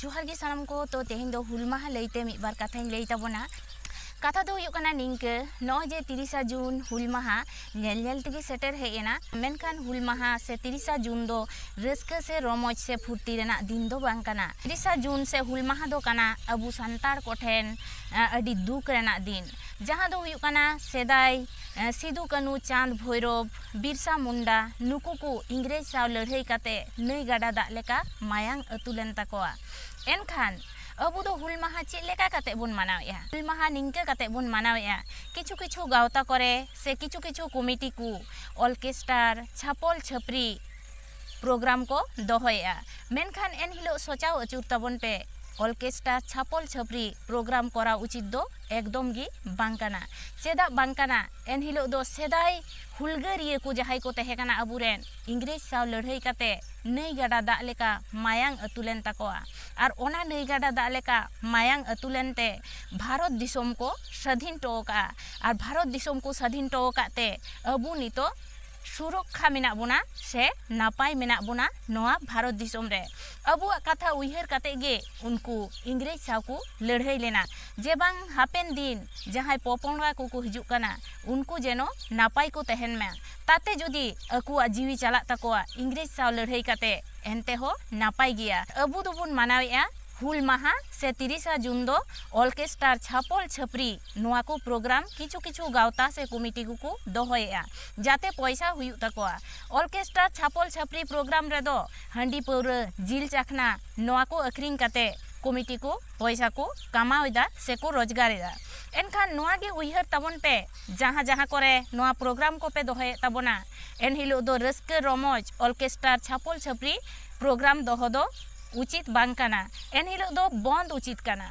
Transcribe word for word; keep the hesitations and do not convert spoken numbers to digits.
ᱡᱚᱦᱟᱨ ᱜᱮ ᱥᱟᱱᱟᱢ ᱠᱚ᱾ ᱛᱚ, ᱛᱮᱦᱮᱧ ᱫᱚ ᱦᱩᱞ ᱢᱟᱦᱟ ᱞᱟᱹᱭᱛᱮ ᱢᱤᱫ ᱵᱟᱨ ᱠᱟᱛᱷᱟᱧ ᱞᱟᱹᱭ ᱛᱟᱵᱚᱱᱟ᱾ ᱠᱟᱛᱷᱟ ᱫᱚ ᱦᱩᱭᱩᱜ ᱠᱟᱱᱟ ᱱᱤᱝᱠᱟᱹ, ᱱᱚᱜᱼᱚᱭ ᱡᱮ ᱛᱤᱨᱤᱥᱟ ᱡᱩᱱ ᱦᱩᱞ ᱢᱟᱦᱟ ᱧᱮᱞ ᱧᱮᱞ ᱛᱮᱜᱮ ᱥᱮᱴᱮᱨ ᱦᱮᱡ ᱮᱱᱟ, ᱢᱮᱱᱠᱷᱟᱱ ᱦᱩᱞ ᱢᱟᱦᱟ ᱥᱮ ᱛᱤᱨᱤᱥᱟ ᱡᱩᱱ ᱫᱚ ᱨᱟᱹᱥᱠᱟᱹ ᱥᱮ ᱨᱚᱢᱚᱡᱽ ᱥᱮ ᱯᱷᱩᱨᱛᱤ ᱨᱮᱱᱟᱜ ᱫᱤᱱ ᱫᱚ ᱵᱟᱝ ᱠᱟᱱᱟ᱾ ᱛᱤᱨᱤᱥᱟ ᱡᱩᱱ ᱥᱮ ᱦᱩᱞ ᱢᱟᱦᱟ ᱫᱚ ᱠᱟᱱᱟ ᱟᱵᱚ ᱥᱟᱱᱛᱟᱲ ᱠᱚᱴᱷᱮᱱ, ᱟ, ᱟᱹᱰᱤ ᱫᱩᱠ ᱨᱮᱱᱟᱜ ᱫᱤᱱ, ᱡᱟᱦᱟᱸ ᱫᱚ ᱦᱩᱭᱩᱜ ᱠᱟᱱᱟ ᱥᱮᱫᱟᱭ, ᱟ, ᱥᱤᱫᱩ, ᱠᱟᱹᱱᱩ, ᱪᱟᱸᱫᱽ, ᱵᱷᱳᱭᱨᱳᱵ, ᱵᱤᱨᱥᱟ ᱢᱩᱱᱰᱟ, ᱱᱩᱠᱩ ᱠᱚ ᱤᱝᱨᱮᱡᱽ ᱥᱟᱶ ᱞᱟᱹᱲᱦᱟᱹᱭ ᱠᱟᱛᱮ ᱱᱟᱹᱭ ᱜᱟᱰᱟ ᱫᱟᱜ ᱞᱮᱠᱟ ᱢᱟᱭᱟᱝ ᱟᱹᱛᱩ ᱞᱮᱱ ᱛᱟᱠᱚᱣᱟ᱾ ᱮᱱᱠᱷᱟᱱ ᱟᱵᱚ ᱫᱚ ᱦᱩᱞ ᱢᱟᱦᱟ ᱪᱮᱫ ᱞᱮᱠᱟ ᱠᱟᱛᱮ ᱵᱚᱱ ᱢᱟᱱᱟᱣᱮᱫᱼᱟ? ᱦᱩᱞ ᱢᱟᱦᱟ ᱱᱤᱝᱠᱟᱹ ᱠᱟᱛᱮ ᱵᱚᱱ ᱢᱟᱱᱟᱣᱮᱫᱼᱟ, ᱠᱤᱪᱷᱩ ᱠᱤᱪᱷᱩ ᱜᱟᱶᱛᱟ ᱠᱚᱨᱮ ᱥᱮ ᱠᱤᱪᱷᱩ ᱠᱤᱪᱷᱩ ᱠᱚᱢᱤᱴᱤ ᱠᱚ ᱚᱨᱠᱮᱥᱴᱟᱨ, ᱪᱷᱟᱯᱚᱞ ᱪᱷᱟᱹᱯᱨᱤ ᱯᱨᱳᱜᱨᱟᱢ ᱠᱚ ᱫᱚᱦᱚᱭᱮᱫᱼᱟ, ᱢᱮᱱᱠᱷᱟᱱ ᱮᱱᱦᱤᱞᱳᱜ ᱥᱚᱪᱟᱣ ᱟᱹᱪᱩᱨ ᱛᱟᱵᱚᱱ ᱯᱮ, ᱚᱨᱠᱮᱥᱴᱟᱨ, ᱪᱷᱟᱯᱚᱞ ᱪᱷᱟᱹᱯᱨᱤ ᱯᱨᱳᱜᱨᱟᱢ ᱠᱚᱨᱟᱣ ᱩᱪᱤᱛ ᱫᱚ ᱮᱠᱫᱚᱢ ᱜᱮ ᱵᱟᱝ ᱠᱟᱱᱟ᱾ ᱪᱮᱫᱟᱜ ᱵᱟᱝ ᱠᱟᱱᱟ? ᱮᱱᱦᱤᱞᱳᱜ ᱫᱚ ᱥᱮᱫᱟᱭ ᱦᱩᱞᱜᱟᱹᱨᱤᱭᱟᱹ ᱠᱚ ᱡᱟᱦᱟᱸᱭ ᱠᱚ ᱛᱟᱦᱮᱸ ᱠᱟᱱᱟ ᱟᱵᱚᱨᱮᱱ, ᱤᱝᱨᱮᱡᱽ ᱥᱟᱶ ᱞᱟᱹᱲᱦᱟᱹᱭ ᱠᱟᱛᱮ ᱱᱟᱹᱭ ᱜᱟᱰᱟ ᱫᱟᱜ ᱞᱮᱠᱟ ᱢᱟᱭᱟᱝ ᱟᱹᱛᱩ ᱞᱮᱱ ᱛᱟᱠᱚᱣᱟ᱾ ᱟᱨ ᱚᱱᱟ ᱱᱟᱹᱭ ᱜᱟᱰᱟ ᱫᱟᱜ ᱞᱮᱠᱟ ᱢᱟᱭᱟᱝ ᱟᱹᱛᱩ ᱞᱮᱱᱛᱮ ᱵᱷᱟᱨᱚᱛ ᱫᱤᱥᱚᱢ ᱠᱚ ᱥᱟᱹᱫᱷᱤᱱ ᱦᱚᱴᱚ ᱟᱠᱟᱫᱼᱟ᱾ ᱟᱨ ᱵᱷᱟᱨᱚᱛ ᱫᱤᱥᱚᱢ ᱠᱚ ᱥᱟᱹᱫᱷᱤᱱ ᱦᱚᱴᱚ ᱟᱠᱟᱫ ᱛᱮ ᱟᱵᱚ ᱱᱤᱛᱚᱜ ᱥᱩᱨᱚᱠᱠᱷᱟ ᱢᱮᱱᱟᱜ ᱵᱚᱱᱟ ᱥᱮ ᱱᱟᱯᱟᱭ ᱢᱮᱱᱟᱜ ᱵᱚᱱᱟ ᱱᱚᱣᱟ ᱵᱷᱟᱨᱚᱛ ᱫᱤᱥᱚᱢ ᱨᱮ᱾ ᱟᱵᱚᱣᱟᱜ ᱠᱟᱛᱷᱟ ᱩᱭᱦᱟᱹᱨ ᱠᱟᱛᱮ ᱜᱮ ᱩᱱᱠᱩ ᱤᱝᱨᱮᱡᱽ ᱥᱟᱶ ᱠᱚ ᱞᱟᱹᱲᱦᱟᱹᱭ ᱞᱮᱱᱟ, ᱡᱮ ᱵᱟᱝ ᱦᱟᱯᱮᱱ ᱫᱤᱱ ᱡᱟᱦᱟᱸᱭ ᱯᱚᱯᱚᱝᱲᱟ ᱠᱚᱠᱚ ᱦᱤᱡᱩᱜ ᱠᱟᱱᱟ, ᱩᱱᱠᱩ ᱡᱮᱱᱚ ᱱᱟᱯᱟᱭ ᱠᱚ ᱛᱟᱦᱮᱱ ᱢᱟ᱾ ᱛᱟᱛᱮ ᱡᱩᱫᱤ ᱟᱠᱚᱣᱟᱜ ᱡᱤᱣᱤ ᱪᱟᱞᱟᱜ ᱛᱟᱠᱚᱣᱟ ᱤᱝᱨᱮᱡᱽ ᱥᱟᱶ ᱞᱟᱹᱲᱦᱟᱹᱭ ᱠᱟᱛᱮ, ᱮᱱᱛᱮ ᱦᱚᱸ ᱱᱟᱯᱟᱭ ᱜᱮᱭᱟ᱾ ᱟᱵᱚ ᱫᱚᱵᱚᱱ ᱢᱟᱱᱟᱣᱮᱫᱼᱟ ᱦᱩᱞ ᱢᱟᱦᱟ ᱥᱮ ᱛᱤᱨᱤᱥᱟ ᱡᱩᱱ ᱫᱚ ᱚᱨᱠᱮᱥᱴᱟᱨ, ᱪᱷᱟᱯᱚᱞ ᱪᱷᱟᱹᱯᱨᱤ, ᱱᱚᱣᱟ ᱠᱚ ᱯᱨᱳᱜᱨᱟᱢ ᱠᱤᱪᱷᱩ ᱠᱤᱪᱷᱩ ᱜᱟᱶᱛᱟ ᱥᱮ ᱠᱚᱢᱤᱴᱤ ᱠᱚᱠᱚ ᱫᱚᱦᱚᱭᱮᱫᱼᱟ, ᱡᱟᱛᱮ ᱯᱚᱭᱥᱟ ᱦᱩᱭᱩᱜ ᱛᱟᱠᱚᱣᱟ᱾ ᱚᱨᱠᱮᱥᱴᱟᱨ, ᱪᱷᱟᱯᱚᱞ ᱪᱷᱟᱹᱯᱨᱤ ᱯᱨᱳᱜᱨᱟᱢ ᱨᱮᱫᱚ ᱦᱟᱺᱰᱤ ᱯᱟᱹᱣᱨᱟᱹ, ᱡᱤᱞ ᱪᱟᱠᱷᱱᱟ, ᱱᱚᱣᱟ ᱠᱚ ᱟᱹᱠᱷᱨᱤᱧ ᱠᱟᱛᱮ ᱠᱚᱢᱤᱴᱤ ᱠᱚ ᱯᱚᱭᱥᱟ ᱠᱚ ᱠᱟᱢᱟᱣ ᱮᱫᱟ ᱥᱮ ᱠᱚ ᱨᱳᱡᱽᱜᱟᱨ ᱮᱫᱟ᱾ ᱮᱱᱠᱷᱟᱱ ᱱᱚᱣᱟ ᱜᱮ ᱩᱭᱦᱟᱹᱨ ᱛᱟᱵᱚᱱ ᱯᱮ, ᱡᱟᱦᱟᱸ ᱡᱟᱦᱟᱸ ᱠᱚᱨᱮ ᱱᱚᱣᱟ ᱯᱨᱳᱜᱨᱟᱢ ᱠᱚᱯᱮ ᱫᱚᱦᱚᱭᱮᱫ ᱛᱟᱵᱚᱱᱟ, ᱮᱱᱦᱤᱞᱳᱜ ᱫᱚ ᱨᱟᱹᱥᱠᱟᱹ ᱨᱚᱢᱚᱡᱽ, ᱚᱨᱠᱮᱥᱴᱟᱨ, ᱪᱷᱟᱯᱚᱞ ᱪᱷᱟᱹᱯᱨᱤ ᱯᱨᱳᱜᱨᱟᱢ ᱫᱚᱦᱚ ᱫᱚ ᱩᱪᱤᱛ ᱵᱟᱝ ᱠᱟᱱᱟ᱾ ᱮᱱᱦᱤᱞᱳᱜ ᱫᱚ ᱵᱚᱱᱫ ᱩᱪᱤᱛ ᱠᱟᱱᱟ᱾